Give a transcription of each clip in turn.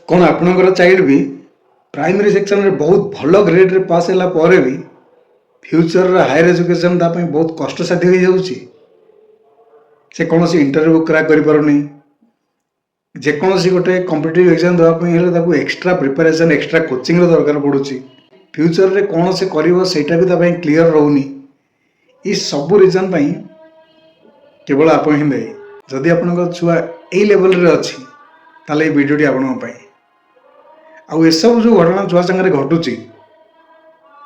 କ'ଣ ଆପଣଙ୍କର ଚାଇଲ୍ଡ ବି ପ୍ରାଇମେରୀ ସେକ୍ସନରେ ବହୁତ ଭଲ ଗ୍ରେଡ଼ରେ ପାସ୍ ହେଲା ପରେ ବି ଫ୍ୟୁଚରର ହାୟର ଏଜୁକେସନ୍ ତା ପାଇଁ ବହୁତ କଷ୍ଟସାଧ୍ୟ ହେଇଯାଉଛି? ସେ କୌଣସି ଇଣ୍ଟରଭ୍ୟୁ କ୍ରାକ୍ କରିପାରୁନି। ଯେକୌଣସି ଗୋଟେ କମ୍ପିଟେଟିଭ୍ ଏକ୍ଜାମ୍ ଦେବା ପାଇଁ ହେଲେ ତାକୁ ଏକ୍ସଟ୍ରା ପ୍ରିପାରେସନ୍, ଏକ୍ସଟ୍ରା କୋଚିଂର ଦରକାର ପଡ଼ୁଛି। ଫ୍ୟୁଚରରେ କ'ଣ ସେ କରିବ, ସେଇଟା ବି ତା ପାଇଁ କ୍ଲିଅର ରହୁନି। ଏ ସବୁ ରିଜନ୍ ପାଇଁ କେବଳ ଆପଣ ହିଁ ଦାୟୀ। ଯଦି ଆପଣଙ୍କ ଛୁଆ ଏଇ ଲେଭେଲରେ ଅଛି, ତାହେଲେ ଏଇ ଭିଡ଼ିଓଟି ଆପଣଙ୍କ ପାଇଁ। ଆଉ ଏସବୁ ଯେଉଁ ଘଟଣା ଛୁଆ ସାଙ୍ଗରେ ଘଟୁଛି,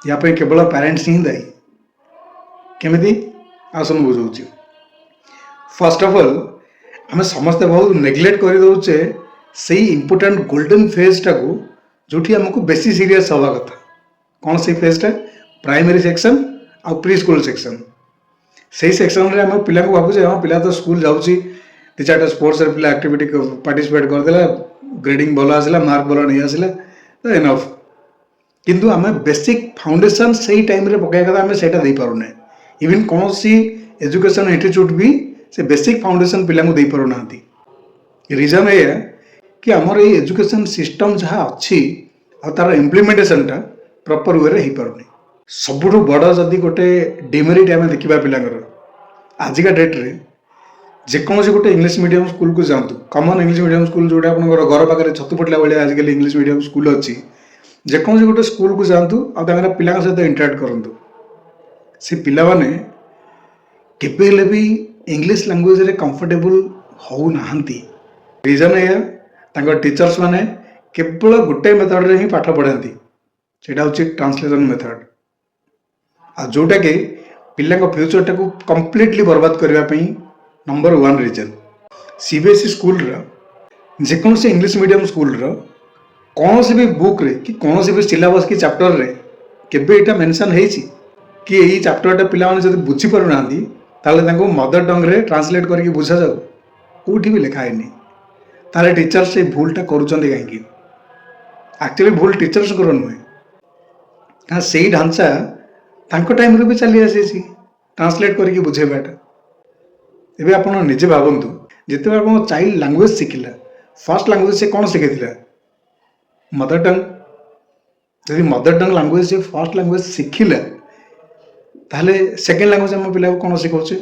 ୟା ପାଇଁ କେବଳ ପ୍ୟାରେଣ୍ଟସ୍ ହିଁ ଦାୟୀ। କେମିତି, ଆସନ୍ତୁ ବୁଝାଉଛି। ଫାର୍ଷ୍ଟ ଅଫ୍ ଅଲ୍, ଆମେ ସମସ୍ତେ ବହୁତ ନେଗ୍ଲେକ୍ଟ କରିଦେଉଛେ ସେଇ ଇମ୍ପୋର୍ଟାଣ୍ଟ ଗୋଲ୍ଡେନ୍ ଫେଜ୍ଟାକୁ, ଯେଉଁଠି ଆମକୁ ବେଶୀ ସିରିୟସ୍ ହେବା କଥା। କ'ଣ ସେଇ ଫେଜ୍ଟା? ପ୍ରାଇମେରୀ ସେକ୍ସନ୍ ଆଉ ପ୍ରି ସ୍କୁଲ ସେକ୍ସନ୍। ସେଇ ସେକ୍ସନ୍ରେ ଆମେ ପିଲାଙ୍କୁ ଭାବୁଛେ, ହଁ, ପିଲା ତ ସ୍କୁଲ ଯାଉଛି, ଦୁଇ ଚାରିଟା ସ୍ପୋର୍ଟସରେ ପିଲା ଆକ୍ଟିଭିଟି ପାର୍ଟିସିପେଟ୍ କରିଦେଲା, ଗ୍ରେଡ଼ିଂ ଭଲ ଆସିଲା, ମାର୍କ ଭଲ ନେଇ ଆସିଲା, ତ ଏନଫ୍। କିନ୍ତୁ ଆମେ ବେସିକ୍ ଫାଉଣ୍ଡେସନ୍ ସେଇ ଟାଇମ୍ରେ ପକାଇବା କଥା, ଆମେ ସେଇଟା ଦେଇପାରୁନେ। ଇଭିନ୍ କୌଣସି ଏଜୁକେସନ୍ ଇନଷ୍ଟିଚ୍ୟୁଟ୍ ବି ସେ ବେସିକ୍ ଫାଉଣ୍ଡେସନ୍ ପିଲାଙ୍କୁ ଦେଇପାରୁନାହାନ୍ତି। ରିଜନ୍ ଏଇଆ କି ଆମର ଏଇ ଏଜୁକେସନ୍ ସିଷ୍ଟମ୍ ଯାହା ଅଛି ଆଉ ତାର ଇମ୍ପ୍ଲିମେଣ୍ଟେସନ୍ଟା ପ୍ରପର୍ ୱେରେ ହେଇପାରୁନି। ସବୁଠୁ ବଡ଼ ଯଦି ଗୋଟେ ଡିମେରିଟ୍ ଆମେ ଦେଖିବା ପିଲାଙ୍କର, ଆଜିକା ଡେଟ୍ରେ ଯେକୌଣସି ଗୋଟେ ଇଂଲିଶ ମିଡ଼ିୟମ୍ ସ୍କୁଲକୁ ଯାଆନ୍ତୁ, କମନ୍ ଇଂଲିଶ ମିଡ଼ିୟମ୍ ସ୍କୁଲ, ଯେଉଁଟା ଆପଣଙ୍କର ଘର ପାଖରେ ଛତୁ ଫୁଟିଲା ଭଳିଆ ଆଜିକାଲି ଇଂଲିଶ ମିଡ଼ିୟମ୍ ସ୍କୁଲ ଅଛି, ଯେକୌଣସି ଗୋଟେ ସ୍କୁଲକୁ ଯାଆନ୍ତୁ ଆଉ ତାଙ୍କର ପିଲାଙ୍କ ସହିତ ଇଣ୍ଟରାକ୍ଟ କରନ୍ତୁ, ସେ ପିଲାମାନେ କେବେ ହେଲେ ବି ଇଂଲିଶ ଲାଙ୍ଗୁଏଜରେ କମ୍ଫର୍ଟେବୁଲ୍ ହେଉନାହାନ୍ତି। ରିଜନ୍ ଏଇଆ, ତାଙ୍କ ଟିଚର୍ସ ମାନେ କେବଳ ଗୋଟେ ମେଥଡ଼ରେ ହିଁ ପାଠ ପଢ଼ାନ୍ତି, ସେଇଟା ହେଉଛି ଟ୍ରାନ୍ସଲେସନ୍ ମେଥଡ଼, ଆଉ ଯେଉଁଟାକି ପିଲାଙ୍କ ଫ୍ୟୁଚରଟାକୁ କମ୍ପ୍ଲିଟଲି ବର୍ବାଦ କରିବା ପାଇଁ ନମ୍ବର ୱାନ୍ ରିଜନ୍। ସିବିଏସ୍ଇ ସ୍କୁଲର, ଯେକୌଣସି ଇଂଲିଶ ମିଡ଼ିୟମ୍ ସ୍କୁଲର କୌଣସି ବି ବୁକ୍ରେ କି କୌଣସି ବି ସିଲାବସ୍ କି ଚାପ୍ଟରରେ କେବେ ଏଇଟା ମେନସନ୍ ହେଇଛି କି ଏଇ ଚାପ୍ଟରଟା ପିଲାମାନେ ଯଦି ବୁଝିପାରୁନାହାନ୍ତି, ତାହେଲେ ତାଙ୍କୁ ମଦର ଟଙ୍ଗରେ ଟ୍ରାନ୍ସଲେଟ୍ କରିକି ବୁଝାଯାଉ? କେଉଁଠି ବି ଲେଖା ହେଇନି। ତାହେଲେ ଟିଚର ସେଇ ଭୁଲଟା କରୁଛନ୍ତି କାହିଁକି? ଆକ୍ଚୁଆଲି ଭୁଲ ଟିଚର୍ସଙ୍କର ନୁହେଁ, କାରଣ ସେଇ ଢାଞ୍ଚା ତାଙ୍କ ଟାଇମ୍ରୁ ବି ଚାଲି ଆସିଛି, ଟ୍ରାନ୍ସଲେଟ୍ କରିକି ବୁଝେଇବାଟା। ଏବେ ଆପଣ ନିଜେ ଭାବନ୍ତୁ, ଯେତେବେଳେ ଆପଣଙ୍କ ଚାଇଲ୍ଡ ଲାଙ୍ଗୁଏଜ ଶିଖିଲା, ଫାର୍ଷ୍ଟ ଲାଙ୍ଗୁଏଜ ସେ କ'ଣ ଶିଖିଥିଲା? ମଦର ଟଙ୍ଗ। ଯଦି ମଦର ଟଙ୍ଗ ଲାଙ୍ଗୁଏଜ ସେ ଫାର୍ଷ୍ଟ ଲାଙ୍ଗୁଏଜ ଶିଖିଲା, ତାହେଲେ ସେକେଣ୍ଡ ଲାଙ୍ଗୁଏଜ ଆମ ପିଲାକୁ କ'ଣ ଶିଖାଉଛେ?